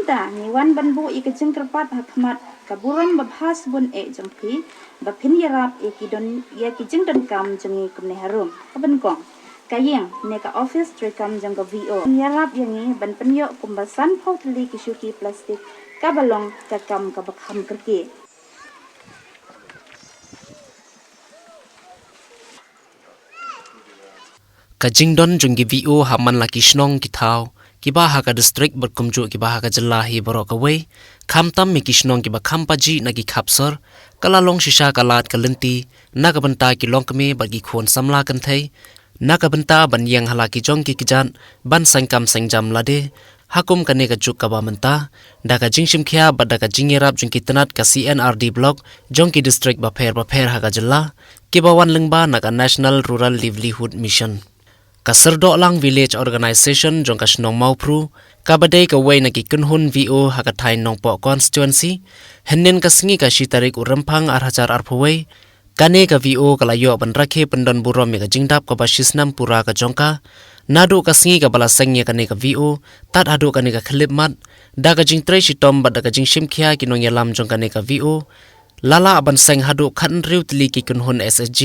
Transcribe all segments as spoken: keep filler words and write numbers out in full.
Ta ngi wan ban buh ïa ka jingkyrpad ha khmat ka burom babha sbun eh jong phi ba phin ïarap ïa ki don ïa ki jingdonkam jong ngi kumne harum. Ka ban kong ka ïing ne ka office treikam jong ka V O ïarap ïa ngi ban pynïoh kumba sanphew tylli ki shuki plastik kaba long ka kam kaba kham kyrkieh. Ka jingdon jong ki V O ha man la ki shnong ki thaw kiba ha ka district bad kumjuh kiba ha ka jylla hi baroh kawei, khamtam ïa ki shnong kiba kham pajih na ki khap sor, ka la long shisha ka lad ka lynti na ka bynta ki longkmie bad ki khun samla kynthei, na ka bynta ban ïeng ha la ki jong ki kjat ban seng kam seng jam lade ha kum kane ka juk kaba mynta, da ka jingshim khia bad da ka jingïarap jong ki tnat ka C N R D block jong ki district bapher bapher ha ka jylla kiba wan lyngba na ka National Rural Livelihood Mission. Ka Syrdohlang Village Organisation jong ka shnong Mawphru kaba dei kawei na ki kynhun V O ha ka thaiñ Nongpoh constituency, hynnin ka sngi ka shi tarik u Rymphang ar hajar arphew wei, kane ka V O ka la ïoh ban rakhe pyndon burom ïa ka jingdap kaba shi snem pura ka jong ka. Naduh ka sngi kaba la seng ïa kane ka V O tad haduh kane ka khyllipmat, da ka jingtrei shitom bad da ka jingshim khia ki nongïalam jong kane ka V O, la lah ban seng haduh khathynriew tylli ki kynhun S H G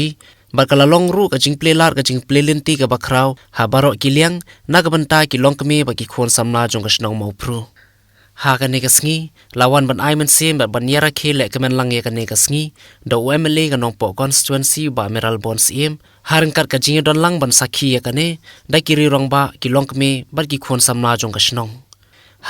bad ka la long ruh ka jingplie lad ka jingplie lynti kaba khraw ha baroh ki liang na ka bynta ki longkmie bad ki khun samla jong ka shnong Mawphru. Ha kane ka sngi la wan ban ai mynsiem bad ban ïarakhe leh kmen lang ïa kane ka sngi da u M L A ka Nongpoh constituency Bah Mayralborn Syiem, ha ryngkat ka jingïadon lang ban sakhi ïa kane da ki rangbah, ki longkmie bad ki khun samla jong ka shnong.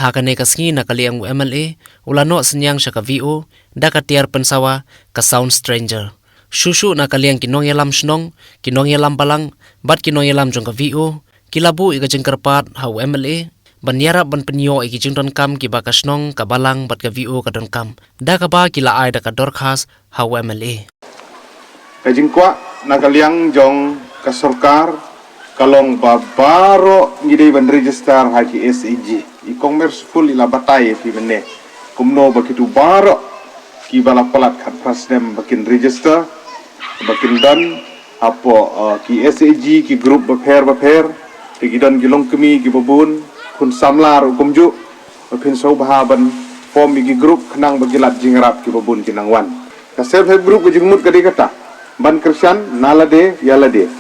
Ha kane ka sngi na ka liang u M L A u la noh synñiang sha ka V O da ka tiar pynsawa ka Sound Stranger. Shuh shuh na ka liang ki nongïalam shnong, ki nongïalam balang bad ki nongïalam jong ka V O ki la buh ïa ka jingkyrpad ha u M L A ban ïarap ban pynïoh ïa ki jingdonkam kiba ka shnong, ka balang bad ka V O ka donkam, da kaba ki la ai da ka dorkhas ha u M L A. Ka jingkwah na ka liang jong ka sorkar ka long ba baroh ngi dei ban register ha ki S H G. I Kong Merciful i la batai ïa phi mynne kumno ba kitu baroh kiba la palat khatphra snem ba kin register, ba kin don hapoh, uh, ki S H G, ki group bapher bapher, te ki don ki longkmie kiba bun, khun samla ruh kumjuh, ba phin sngewbha ban form ïa ki group khnang ba ki lad jingïarap kiba bun ki nang wan. Ka self help group ka jingmut ka dei kata, ban kyrshan na lade ïa lade.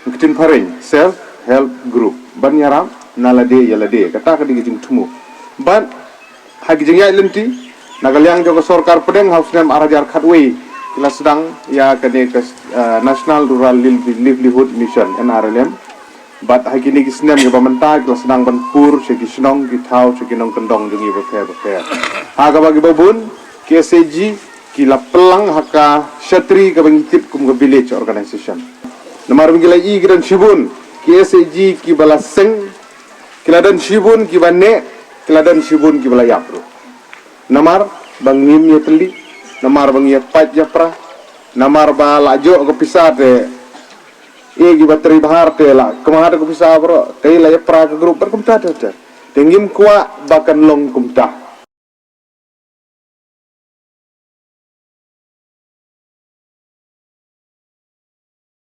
Ka ktien phareng, self help group, ban ïarap na lade ïa lade, kata ka dei ka jingthmu. Bad ha ki jingïaid lynti na ka liang jong ka sorkar pdeng ha u snem ar hajar khatwei ki la sdang ïa kane ka, eh, National Rural Liv-, Livelihood Mission, N R L M. Bad ha kine ki snem kiba mynta ki la sdang ban pur sha ki shnong, ki thaw, sha ki nongkyndong jong ngi bapher bapher. Ha kaba kiba bun ki S H G ki la pynlang ha ka shatri kaba ngi tip kum ka village organisation. Namar ba ngi la i ki don shibun ki S H G kiba la seng, ki la don shibun kiba neh, ki la don shibun kiba la ïap ruh. Namar ba ngim ïatylli, namar ba ngi ïapait ïapra, namar ba la ïoh ka pisa te, eh, kiba trei bha te la kama da ka pisa baroh, te la ïapra ka group bad kumta te te. Te ngim kwah ba kan long kumta.